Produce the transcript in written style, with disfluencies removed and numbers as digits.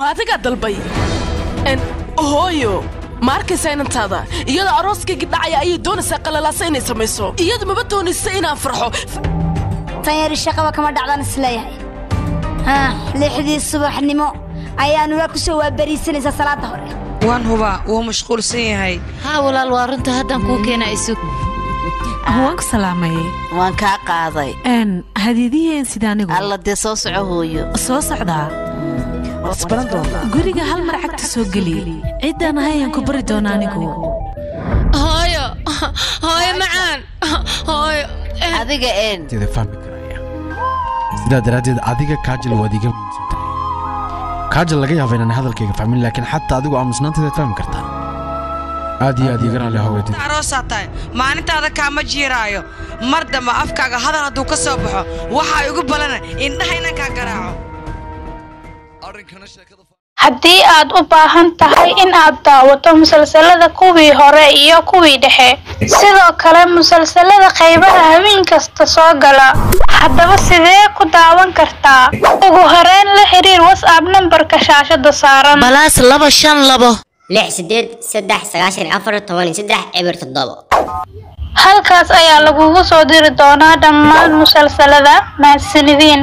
Ma adigaa dalbay? En hooyo, ma arkaysaa inantaada iyadoo arooskaygii dhacaya ayay doonaysaa qalalaasa inay samayso? Iyadu maba doonaysa inaan farxo. Tan yari shaqaba kama dhacdaan isleeyahay. 6dii subaxnimo ayaanula ku soo waabariisanaysaa salaada hore. Waan hubaa wuu mashquulsan yahay. Haa walaal, waa runta, haddaan kuu keenaa, isug. Waan ku salaamay. Waan kaa qaaday. Hadiidiheen sida anigu. Alla dee, soo soco hooyo. Soo socdaa guriga, hal mar cagta soo geli, ciddaan ahayaan ku bari doona anigu. Hooyo, hooyo macaan, hooyo. Adiga en teeda fahmi karaya, sidaa daraaddeed adiga Kaajal waad iga muhiimsan tahay. Kaajal laga yaaba inaan hadalkayga fahmin, laakiin xataa adigu aamusnaanteedaad fahmi kartaa. Aad iyo aad iga raalli haweenteed. Aroosaa tahay, maalintaada kaama jiiraayo. Mar dambe afkaaga hadal hadduu ka soo baxo, waxaa igu balana indhaha inaan kaa garaaco. Haddii aad u baahan tahay in aad daawato musalsalada kuwii hore iyo kuwii dhexe, sidoo kale musalsalada qaybaha habeen kasta soo gala, haddaba sidee ku daawan kartaa? Ugu horeyn la xiriir WhatsApp nambarka shaashada saaran. Balaas 252 683 94 13 07. Halkaas ayaa lagugu soo diri doonaa dhammaan musalsalada. Mahadsanidin.